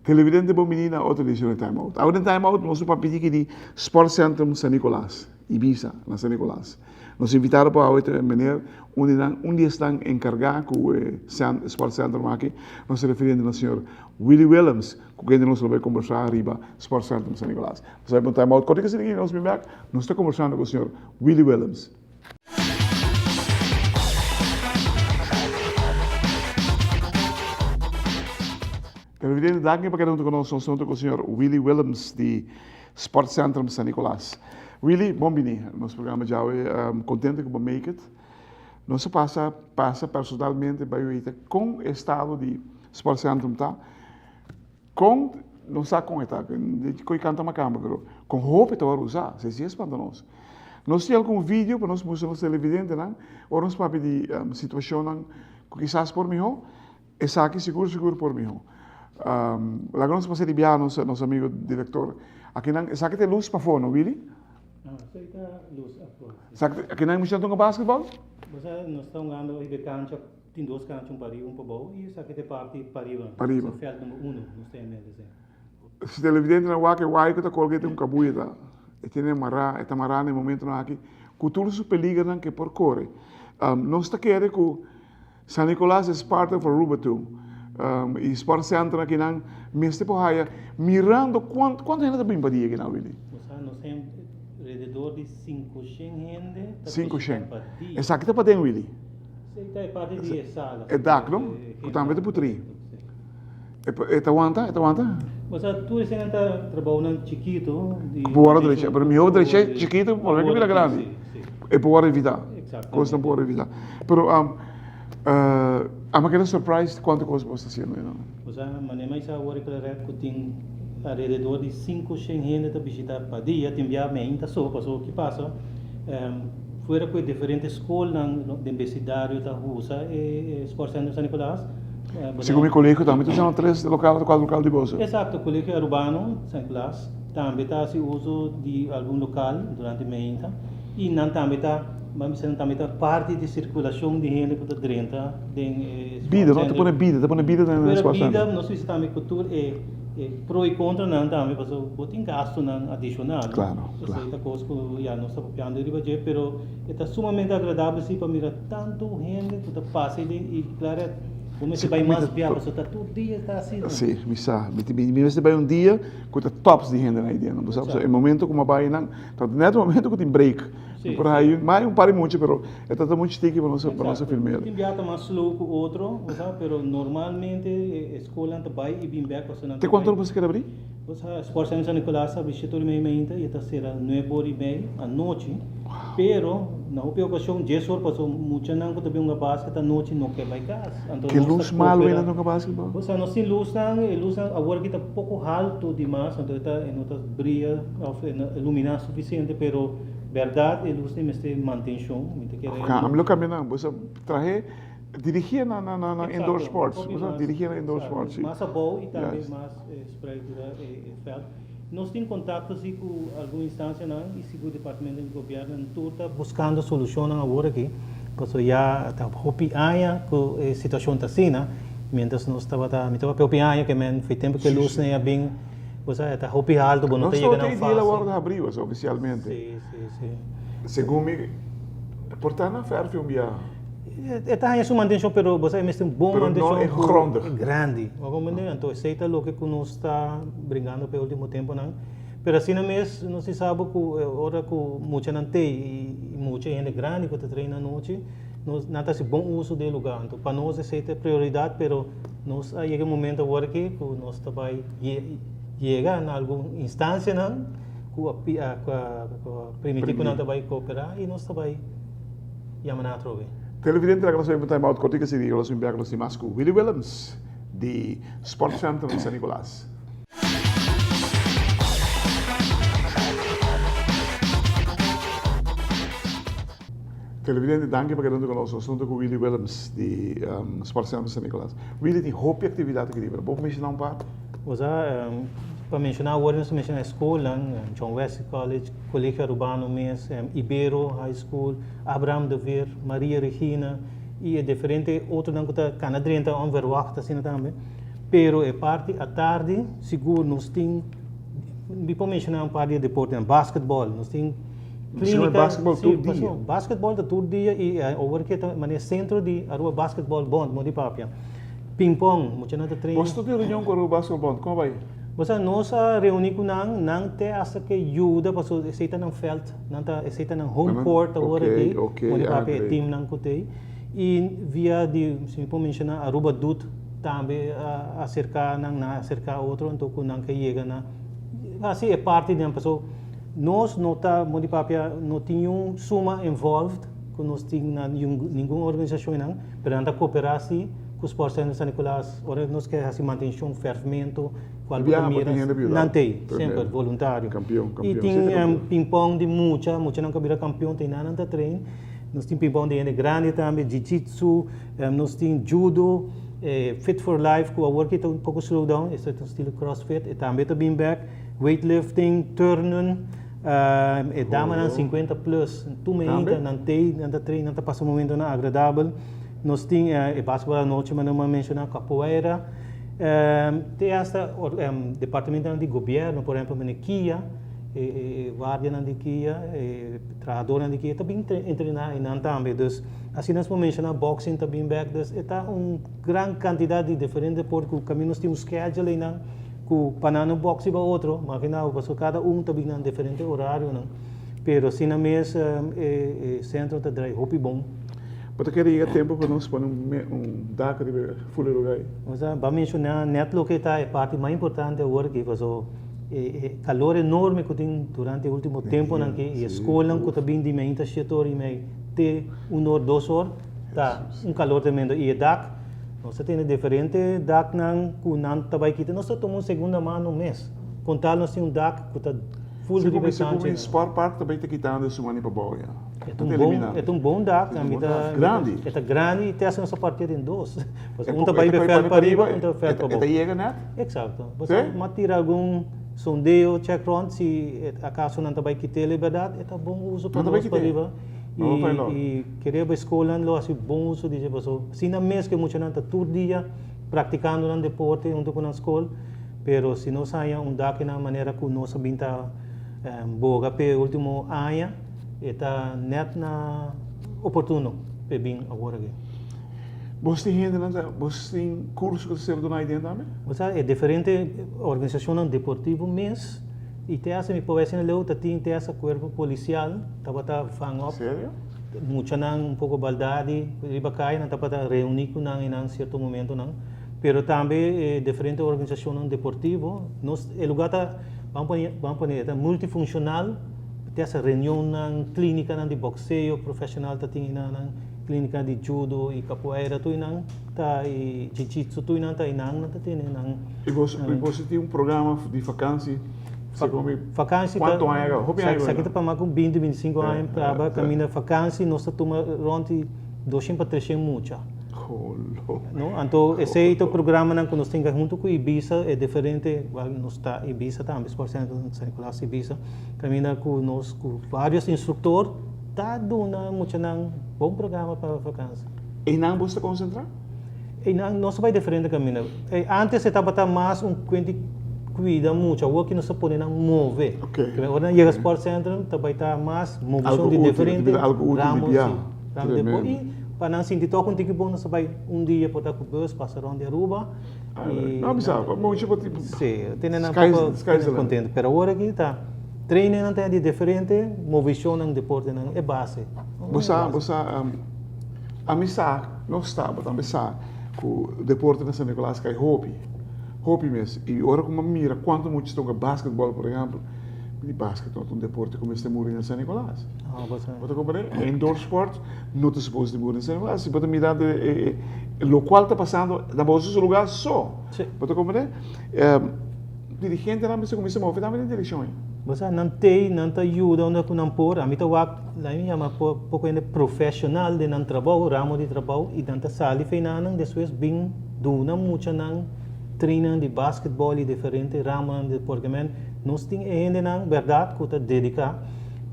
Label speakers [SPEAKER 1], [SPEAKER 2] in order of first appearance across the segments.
[SPEAKER 1] Televidente bon bini na otro edicion di Time Out. Awe den Time Out nos ta papia diki di Sport Centrum San Nicolas, Ibiza na San Nicolas. Nos invitado pa awe ta meneer un di nan un di esnan encarga cu e Sport Centrum aki. Nos ta refiriendo na señor Willy Willems cu kende nos lo bay combersa riba Sport Centrum San Nicolas. Nos ta bay pa un Time Out cortico asina aki nos bin bek nos ta combersando cu señor Willy Willems. Televidente danki pa keda hunto ku nos. Nos ta hunto ku señor Willy Willems di Sport Centrum San Nicolas. Willy, bon bini na nos programa djawe. Kontento ku bo make it. Nos a pasa pasa personalmente bai weta kon e estado di Sport Centrum ta. Kon nos sa kon e ta, kon e kanta makamba, pero kon hopi ta wòrdu usá, esei si e spanta nos. Nos tin algun video pa nos mustra nos televidentenan ora nos papia di situashonnan ku kisas por mihó, esaki sigur sigur por mihó. Laga nos pasa di biaha nos nos amigo direktor akinan, esaki ta e lus pafó no Willy?
[SPEAKER 2] Esaki ta lus afó.
[SPEAKER 1] Akinan muchanan ta hunga basketball?
[SPEAKER 2] Bo sa nos ta hungando riba e kancha. Tin dos kancha, un pariba, un pabou i esaki ta e parti pariba.
[SPEAKER 1] Pariba.
[SPEAKER 2] Esei vèlt number uno nos ta yama esei.
[SPEAKER 1] Si televidentenan wak e wai ku ta kolga e tin un kabuya ta. E tene mará, e ta mará na e momentonan aki ku tur su peligernan ku e por kore. Nos ta kere ku San Nicolas is part of Aruba too. I Sport Center akinan mester por haya mirando kuantu hende ta bin pa dia akinan Willy?
[SPEAKER 2] Nos tin rededor di sinkoshen hende ta
[SPEAKER 1] Sinkoshen.
[SPEAKER 2] bishita pa dia.
[SPEAKER 1] Esaki ta paden Willy?
[SPEAKER 2] Sí, ta e parti di e sala.
[SPEAKER 1] E dak no? Ku tambe ta putrí. E ta wanta? E ta wanta?
[SPEAKER 2] Osea, tur eseinan ta trabounan chikitu.
[SPEAKER 1] Ku por wòrdu drecha. Pero mihó drecha chikitu promé ku bira grandi. E por wòrdu evitá. Kosnan por wòrdu evitá. Pero amo a keda surprised kuantu kos bo ta hasiendo ei no.
[SPEAKER 2] Osea, manera mi a bisa awor e Claret ku tin alrededor di sinkoshen hende ta bishitá pa dia. Tin bia mi ainda so, pasobra ki pasa? Fuera ku e diferente skolnan den besidario ta usa e Sport Center San Nicolas.
[SPEAKER 1] Segun mi kolegio tambe ta usando tres lokal òf kuater lokal di boso.
[SPEAKER 2] Esakto, Kolegio Arubano San Nicolas tambe ta hasi uso di algun lokal durante meinta i nan tambe ta, ban bisa nan tambe ta parti di sirkulashon di hende ku ta drenta den e Sport Center.
[SPEAKER 1] Bida, no? Ta pone bida, ta pone bida den e Sport Center.
[SPEAKER 2] Fuera bida, nos bisa tambe ku tur e E pro i kontranan tambe pasobra bo tin gastunan adishonal.
[SPEAKER 1] Klaro, klaro.
[SPEAKER 2] Esei ta kos ku ya nos ta papiando riba dje, pero e ta sumamente agradabel si pa mira tantu hende ku ta pasa ei den i klaro bo mester bai mas bia pasobra ta tur dia ta asina.
[SPEAKER 1] Si, mi sa. Mi mester bai un dia ku ta tops di hendenan ei den. Bo sa, pasobra e momento ku mi a bai einan ta nèt e momento ku tin break.
[SPEAKER 2] Sí.
[SPEAKER 1] Por ahí, mai un par di mucha, pero e ta ta muchu tiki pa nos, pa nos a film'é.
[SPEAKER 2] Tin bia ta mas slow ku otro, bo sa, pero normalmente e skolnan ta bai i bin bèk pasobra nan
[SPEAKER 1] ta
[SPEAKER 2] Te
[SPEAKER 1] kuantu ora bo sa keda abrí?
[SPEAKER 2] Bo sa, Sport Center San Nicolas ta abrí shete ora i mei mainta i e ta sera nuebe ora i mei anochi, pero na hopi okashon dies ora pasobra muchanan ku ta bin hunga basket anochi no ke bai kas, anto
[SPEAKER 1] Ke
[SPEAKER 2] nos
[SPEAKER 1] lus
[SPEAKER 2] ta
[SPEAKER 1] malu
[SPEAKER 2] koopera.
[SPEAKER 1] ei nan hunga basketball?
[SPEAKER 2] Bo sa, nos tin lusnan, e lusnan awor aki ta poko haltu dimas, anto e ta e no ta bria. Of e no iluminá sufisiente, pero bèrdat e lus ni mester mantenshon. Mi ta kere.
[SPEAKER 1] Ami lo kambia nan. Bo sa trahe, dirigié na na na indoor sports. Bo sa dirigié na indoor sports, si.
[SPEAKER 2] Mas abou i tambe mas spreid dura e vèlt. Nos tin kontakto si ku algun instansianan i sigur departamento di gobièrnu nan tur ta buskando solushonnan awor aki, pasobra ya ta hopi aña ku e situashon ta asina. Miéntras nos tabata, mi tabata hopi aña ke men, for e tempu ku e lusnan a bin. Bo sa e ta hopi haltu, bo no ta yega nan fácil.
[SPEAKER 1] Nos no ta e dia wòrdu habrí wes ofisialmente.
[SPEAKER 2] Sí, sí, sí.
[SPEAKER 1] Segun mi, por ta na fèrfi un bia.
[SPEAKER 2] E ta haña su mantenshon, pero bo sa e mester un bon mantenshon.
[SPEAKER 1] Pero no e grondig.
[SPEAKER 2] Grandi. Bo a komprendé? Anto esei ta loke ku nos ta bringando pa e último tempunan. Pero asina mes nos tin sa bo ku ora ku muchanan t'ei i mucha hende grandi ku ta traina anochi, nos nan ta hasi bon uso di e lugá. Anto pa nos esei ta e prioridat, pero nos a yega e momento awor aki ku nos ta bai yega na algun instancianan cu a permiti cu nan ta bay coopera y nos ta bay yama nan atrobe.
[SPEAKER 1] Televidente laga nos bay un time out cortico si nos bin bek nos tin mas cu Willy Willems di Sport Center di San Nicolas. Televidente, danki pa keda huntu ku nos. Nos huntu ku Willy Willems di Sport Center San Nicolas. Willy tin hopi aktividat aki riba. Bo por menshoná un par?
[SPEAKER 2] Bo sa, pa menshoná awor nos ta menshoná e skolnan, John Wesley College, Colegio Arubano mes, Ibero High School, Abraham de Veer, Maria Regina i e diferente otronan ku ta kana drenta onverwacht asina tambe. Pero e parti atardi sigur nos tin, mi por menshoná un par di e deportenan, basketball, nos tin
[SPEAKER 1] Clínica, basketball tur dia.
[SPEAKER 2] Basketball ta tur dia y awor ke ta manera centro di Aruba Basketball Bond, modo di papia. Ping pong, muchanan ta train.
[SPEAKER 1] Boso ta tin reunion cu Aruba Basketball Bond, como bay?
[SPEAKER 2] Bo sa, nos a reuni cu nan, nan te hasta ke yuda pasobra esey ta nan veld, nan ta, esey ta nan home court awor aki, modo di papia e teamnan cu t'ey. Y via di, si mi por menciona, Aruba Doet tambe a acerca nan, nan a acerca otro, anto cu nan ke yega na hasi e parti di nan pasobra. Nos no ta, modo di papia, no tin niun suma involved ku nos tin na ningun organisashon einan, pero nan ta kooperá si ku Sport Center San Nicolas ora nos ke hasi mantenshon, fèrfmentu, kual bo ta mira, nan t'ei, semper, voluntario. I tin pingpong di mucha, muchanan ku a bira kampion ta einan nan ta train. Nos tin pingpong di hende grandi tambe, jiu-jitsu, nos tin judo, Fit for Life ku awor ki ta un poko slow down, esei ta un stilo crossfit, e tambe ta bin bèk. Weightlifting, turnen, e damanan 50 plus, tur mainta nan tei, nan ta train, nan ta pasa momentonan agradabel. Nos tin e basketball anochi manera mi a menciona, capoeira, te hasta departamentonan di gobierno, por ehempel manera kia, e guardianan di kia, e trahadornan di kia ta bin entrena einan tambe. Dus asina nos por menciona boxing ta bin bek, dus e ta un gran cantidad di diferente deporte cu caminda nos tin un schedule einan. Ku pa nan no boks riba otro, magina bo, pasobra kada un ta bin na diferente orarionan. Pero asina mes e sentro ta drai hopi bon.
[SPEAKER 1] Bo ta kere yega tempu pa nos pone un dak riba e ful e lugar ei?
[SPEAKER 2] Bo a menshoná nèt loke ta e parti mas importante awor aki, pasobra e kalor enorme ku tin durante e último tempunan aki i e skolnan ku ta bin di meinta shete or i mei te un or, dos or, ta un kalor tremendo. I e dak. Nos ta tene diferente daknan ku nan ta bai kita. Nos ta tuma un segunda mano mes. Kon tal nos tin un dak ku ta full riba e
[SPEAKER 1] cancha. Segun mi Sport Park ta bai ta kitando esun mani pa bou ya.
[SPEAKER 2] E ta un bon, e ta un bon dak. Mi ta,
[SPEAKER 1] grandi.
[SPEAKER 2] E ta grandi i te hasta nos ta partia den dos. Pasobra un ta bai veld pa riba, un ta veld pa bou.
[SPEAKER 1] E ta yega net?
[SPEAKER 2] Exacto. Pasobra mi a tira algun sondeo, check rond, si acaso nan ta bai kit'el e berdad, e ta bon uso pa nos pa riba. I kere bo e skolnan lo hasi bon uso di dje paso asina mes ku e muchanan ta tur dia praktikando nan deporte huntu ku nan skol, pero si nos haña un dak na manera ku nos a bin ta boga p'e ultimo aña e ta nèt na oportuno p'e bin awor aki.
[SPEAKER 1] Bos tin hendenan ta, bos tin kurso ku ta ser duna aiden tambe?
[SPEAKER 2] Bo sa e diferente organisashonnan deportivo mes i te hasta mi por bai asina leu ta tin te hasta kuerpo polisial. Tabata vang op.
[SPEAKER 1] Serio?
[SPEAKER 2] Muchanan un poko baldadi riba kaya, nan tabata reuní ku nan einan sierto momentonan. Pero tambe e diferente organisashonnan deportivo. Nos, e lugá ta, ban pone, ban pone, e ta multifunshonal, te hasta reunionnan, klínikanan di bokseo profeshonal ta tin einan, klínika di judo i kapoeira tur einan ta, i jiu-jitsu tur einan ta einan, nan ta tene nan.
[SPEAKER 1] I boso, i boso tin un programa di fakansi?
[SPEAKER 2] Vakansi ta,
[SPEAKER 1] Cuanto aña caba? Hopi aña
[SPEAKER 2] Esaki ta pa mas cu 20, 25 aña caba caminda vakansi nos ta tuma rond di 200 pa 300 mucha.
[SPEAKER 1] Jolo.
[SPEAKER 2] No, anto esey ta programanan cu nos tin hunto cu Ibisa, e diferente, well, nos ta Ibisa tambe, Sport Center San Nicolas Ibisa, caminda cu nos cu varios instructor ta duna muchanan bon programa pa vakansi.
[SPEAKER 1] Eynan bo ta concentra?
[SPEAKER 2] Einan nos ta bai diferente kaminda. Antes e tabata mas un kuent di kuida mucha, awor ki nos ta pone nan move. Ora nan yega Sport Centrum ta bai ta mas moveshon di diferente ramo, si, ramo di deporte. I pa nan sinti tok un tiki bon nos ta bai un dia por ta ku bus pasa rond di Aruba.
[SPEAKER 1] No bisa, mucha por tipo.
[SPEAKER 2] Si, tene nan poko kontento. Pero awor aki ta trainingnan ta di diferente moveshonnan deportenan e base.
[SPEAKER 1] Bo sa, bo sa. Ami sa, nos sa, bo tambe sa ku deporte na San Nicolas kai hopi, hopi mes. I ora ku mi a mira kuantu mucha ta hunga basketbòl, por ehèmpel, mi di basket no ta un deporte ku mester muri na San Nicolas. Bo ta komprende? Indoor sport no ta supos di muri na San Nicolas. Si bo ta mira e lokual ta pasando na boso su lugá so. Bo ta komprende? Dirigentenan mester kuminsá move tambe den direkshon ei.
[SPEAKER 2] Bo sa, nan t'ei, nan ta yuda unda ku nan por. Ami ta wak, laga mi yama poko hende profeshonal den nan trabou, ramo di trabou, i nan ta sali fei nan, despues bin duna muchanan trainan di basketbòl i diferente ramonan di deporte. Men nos tin e hendenan bèrdat ku ta dediká,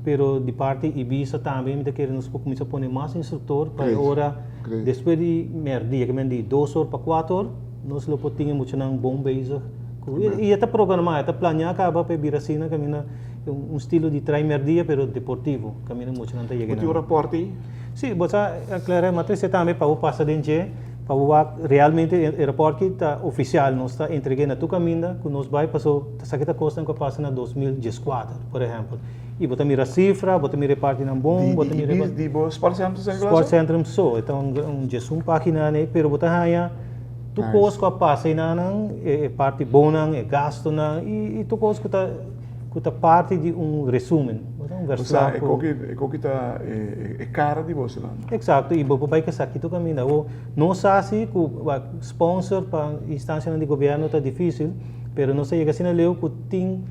[SPEAKER 2] pero di parti Ibisa tambe mi ta kere nos por kuminsá pone mas instruktor pa e ora despues di mèrdia, ke men di dos or pa kuater or, Nos lo por tin e muchanan bon bezig ku i e ta programá, e ta planeá kaba pa e bira asina kaminda un stilo di trai mèrdia pero deportivo kaminda muchanan ta yega
[SPEAKER 1] Bo tin un rapòrt ei?
[SPEAKER 2] Sí, bo sa Clara, mi a trese tambe pa bo pasa den dje pa bo wak realmente e rapòrt aki ta ofisial, nos ta entreg'é na tur kaminda ku nos bai paso ta esaki ta kosnan ku a pasa na 2014 por ehèmpel i bo ta mira sifra, bo ta mira e partinan bon, bo ta mira
[SPEAKER 1] e Di bo Sport Centrum San Nicolas?
[SPEAKER 2] Sport Centrum so, e ta un diesun página nei pero bo ta haña Tur kos ku a pasa enanan, e parti bonnan, e gastunan i tur kos ku ta ku ta parti di un resumen, un
[SPEAKER 1] verslag. Osea, e koki ta e kara di bosonan.
[SPEAKER 2] Eksakto, i bo por bai kasa ki tur kaminda. Awor, nos sa si ku sponsor pa instansianan di gobièrnu ta difísil, pero nos a yega asina leu ku tin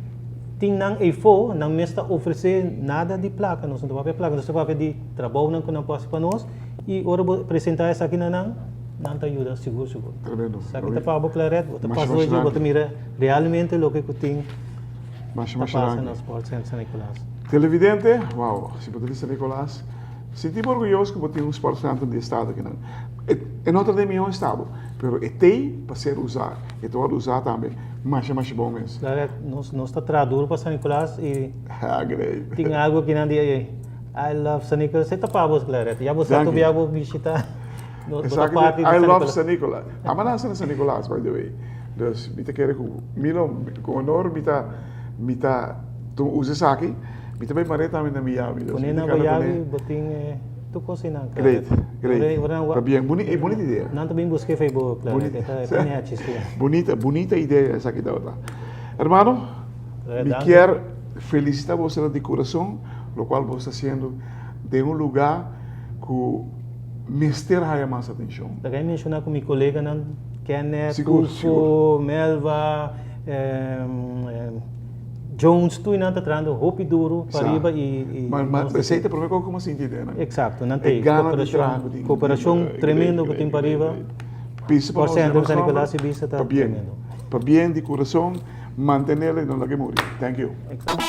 [SPEAKER 2] tin nan eifó, nan mes ta ofresé nada di plaka, nos no ta papia plaka, nos ta papia di trabounan ku nan por hasi pa nos, i ora bo presentá esaki na nan, Nan ta yuda sigur sigur.
[SPEAKER 1] Tremendo.
[SPEAKER 2] Esaki ta pa bo Claret, bo ta pasa hoy bo ta mira realmente loke ku tin ta pasa na Sport Center San Nicolas.
[SPEAKER 1] Televidente, wow, si bo ta di San Nicolas, sinti bo orguyoso ku bo tin un Sport Center di estado akinan. E no ta den mihó estado, pero e t'ei pa ser usá, e ta wòrdu usá tambe masha masha bon mes.
[SPEAKER 2] Claret, nos nos ta traha duro pa San Nicolas i
[SPEAKER 1] Ah, great.
[SPEAKER 2] tin algu akinan di I love San Nicolas, e ta pa bo Claret, ya bo sa tur bia bo bishita.
[SPEAKER 1] Esaki I love San Nicolas. Amo a nace na San Nicolas by the way. Dus mi ta kere ku mi lo ku honor mi ta mi ta tuma usa esaki. Mi ta bai mare tambe na Miami. Dus
[SPEAKER 2] mi ta kana tene. Bo tin tur kos einan.
[SPEAKER 1] Great, great. Pabien. Bunita idea.
[SPEAKER 2] Nan ta bin buska efei bo Claret. E ta nechi si.
[SPEAKER 1] Bunita, bunita idea esaki tabata. Hermano, mi kier felicita boso di kurason lokual boso ta hasiendo den un luga ku mester haya mas atencion.
[SPEAKER 2] Laga mi menciona cu mi coleganan Kenneth, Tulfo, Melva, Jones, tur nan ta trahando hopi duro pa riba y
[SPEAKER 1] Ma esey ta e prome cosa cu mi a sinti den nan.
[SPEAKER 2] Exacto, nan ta e cooperacion, cooperacion tremendo cu tin pa riba.
[SPEAKER 1] Pisa pa nos den nos nomber,
[SPEAKER 2] pabien,
[SPEAKER 1] pabien di curason, mantenelo y no laga e muri. Thank you.
[SPEAKER 2] Exacto.